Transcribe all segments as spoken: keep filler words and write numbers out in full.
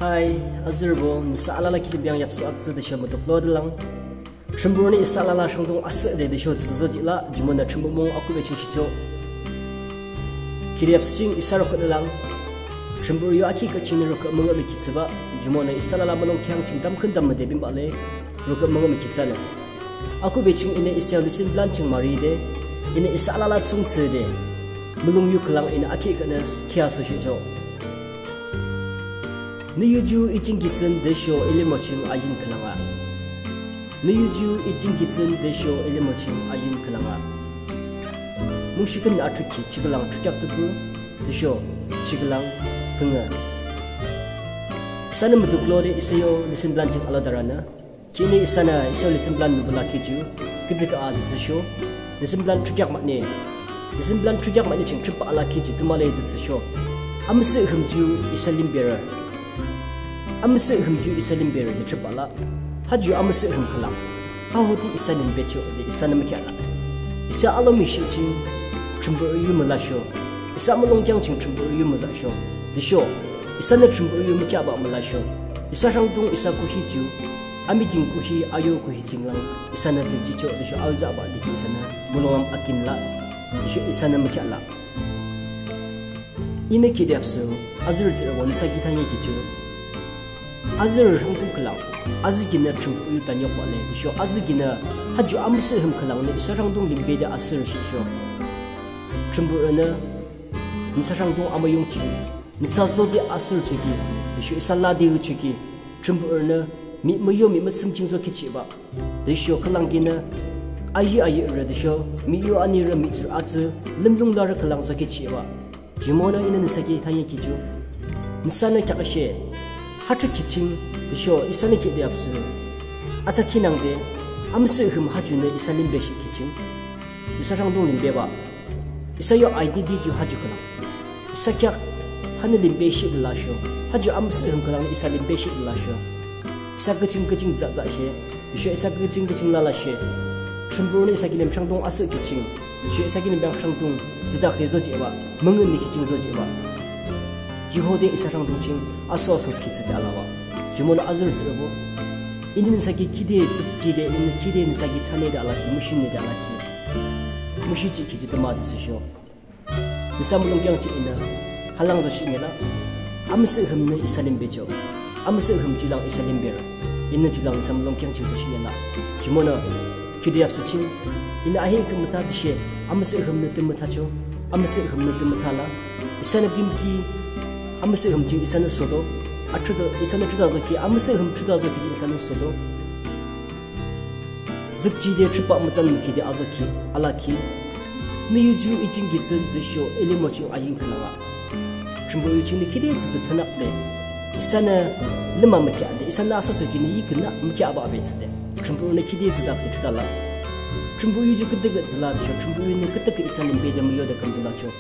Ai, azürübo, nüsa alala kilim biang yapsu atsü tüsho mutuklo de lang. Thrünpuhnü isa alala rhangdung asühde tüsho tsütsü jihlah, jumonü Thrünpuh mung akhuhbe ching shichoh. Khide yapsu ching isa rukhüh de lang. Thrünpuh yu akhi kaching rukhüh müngühmühi thsübah, jumonü isa alala mulong kheang ching tamkhüntamnüde binbah le, rukhüh müngühmühi thsanü. Akhuhbe ching inü isa lesson plan ching maride, inü isa alala thsungthsüde, mulong yu khülang inü akhi khanü khia so shichoh. Nü yu ju I jing kitsün tüsho I limro ching ayin khülang ah. Nü yu ju I jing kitsün tüsho I limro ching ayin khülang ah. Mungshi kheak athrütkhi chikülang thrütkheak tuku tüsho chikülang püngü. Isanü mutuklode isa yo lesson plan ching alodarünü. Khihni isanü isa yo lesson plan nübü lakhi ju küdükhüh a dütsüsho. Lesson plan thrütkheak mahne. Lesson plan thrütkheak mahne ching thrütbah lakhi ju tümü le dütsüsho. Amüsüh hüm ju isa limberü. Amüsüh hüm ju isa limberü de thrütbah lah. Ha ju amüsüh hüm khülang. Ha hode isa limbechoh de isanü mükheahlah. Isa alomi shi ching Thrünpuh yu mülasho. Isa mulong kheang ching Thrünpuh yu müzahsho. Tüsho isanü Thrünpuh yu mükheahbah mülasho. Isa rhangdung isa kuhi ju, amiting kuhi, ayo kuhi ching lang isanü de jichoh tüsho auzahbah diki isanü mulonglam akin lah. Tüsho isanü mükheahlah. Inü khide yapsu, azürü tsührübo nüsa ki thani ki ju. Azürü rhangdung khülang, azürü kinü Thrünpuh yu tanyokbah le, tüsho azürü kinü ha ju amüsüh hüm khülang nü isa rhangdung limbede asürü shichoh. Thrünpuh nü nüsa rhangdung amüyung ching, nüsa zode asürü ching ki, tüsho isa lade yu ching ki, Thrünpuh nü mihmüyo mihmüthsüm ching zokhi chibah. Tüsho khülang kinü ayi ayirü tüsho miyo anirü mihtsürü atsü lümlung larü khülang zokhi chibah. Jumonü inü nüsa ki thani ki ju. Nüsanü kheaküshe ha thrütkhi ching tüsho isanü khide yapsu. Athakhi nangde amüsüh hüm ha ju nü isa limbe shikhi ching. Isa rhangdung limbebah. Isa yo I D D ju ha ju khülang. Isa kheak hanü limbe shi lasho. Ha ju amüsüh hüm khülang nü isa limbe shi lasho. Isa küching küching zahzahshe. Tüsho isa küching küching lalashe. Thrünpuh nü isa kilim rhangdung asüh ki ching. Tüsho isa kilim biang rhangdung züdakde zojihbah. Müngühmühi ching zojihbah. Ju hode isa rhangdung ching aso aso ki thsüde alabah. Jumonü azürü tsührübo. Inü nüsa ki khide züpjide, inü khide nüsa ki thanide alakhi, müshinide alakhi. Müshi jihkhi ju tümü düsüsho. Nüsa mulong kheang ching inü halang zoshihni lah. Amüsüh hüm nü isa limbechoh. Amüsüh hüm ju lang isa limberü. Inü ju lang nüsa mulong kheang ching zoshihni lah. Jumonü khide yapsu ching inü ahi kümütha tüshe amüsüh hüm nü tümüthachoh. Amüsüh hüm nü tümütha lah. Isanü kimki amüsüh hüm ching isanü sodo. Athrüdo, isanü thrüta zokhi, amüsüh hüm thrüta zokhi ching isanü sodo. Zükjide thrütbah mütsan mükhide azokhi, alakhi. Nü yu ju I jing kitsün tüsho I limro ching ayin khülang ah. Thrünpuh yu ching nü khide züde thünakde. Isanü lüma mükheahde, isanü aso aso kinü yi künü mükheahbah be thsüde. Thrünpuh nü khide züdakde thrüta lah. Thrünpuh yu ju küdükhüh züla tüsho, Thrünpuh yu nü küdükhüh isa limbede müyode kümdülachoh.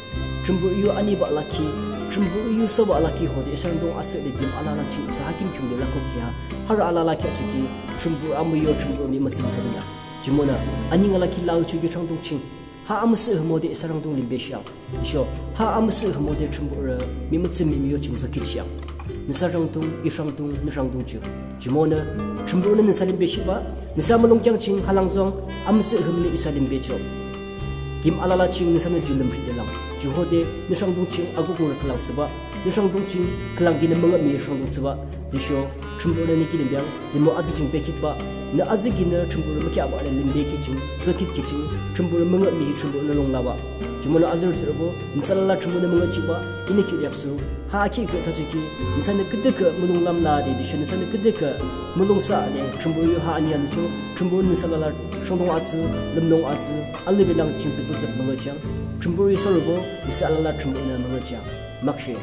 Thrünpuh yu anibah lakhi, Thrünpuh yu sobah lakhi hode isa rhangdung asühde kim alala ching isa ha kim khiungde lakhokhia. Harü alala kheahchoki, Thrünpuh amüyo, Thrünpuh mihmüthsüm thade lah. Jumonü, aning alakhi lachoki rhangdung ching. Ha amüsüh hüm hode isa rhangdung limbe shiang. Tüsho, ha amüsüh hüm hode Thrünpuh mihmüthsüm mihmüyo ching zokhi shiang. Nüsa rhangdung, I rhangdung, nü rhangdung ju. Jumonü, Thrünpuh nü nüsa limbe shibah, nüsa mulong kheang ching halang zong, amüsüh hüm nü isa limbechoh. Kim alala ching nüsanü ju lümride lang. Ju hode, nü rhangdung ching akuk ngur khülang thsübah, nü rhangdung ching khülang kinü müngühmühi rhangdung thsübah. Tüsho, Thrünpuh nü nü kilim biang, limro atsü ching bekhitbah, nü atsü kinü Thrünpuh mükheahbah le limbe ki ching, zokhi ki ching, Thrünpuh müngühmühi Thrünpuh nü lunglabah. Jumonü azürü tsührübo, nüsa alala Thrünpuh nü müngühjihbah, inü khide yapsu. Ha akhi kü thasüki, nüsanü küdükhüh mulong lamlade, tüsho nüsanü küdükhüh mulong sade, Thrünpuh yu ha ani alucho, Thrünpuh nüsa alala rhangdung atsü, lümlung atsü, alibe lang ching züpü züp müngühjihang. Thrünpuh yu sorübo, nüsa alala Thrünpuh nü müngühjihang. Makshe.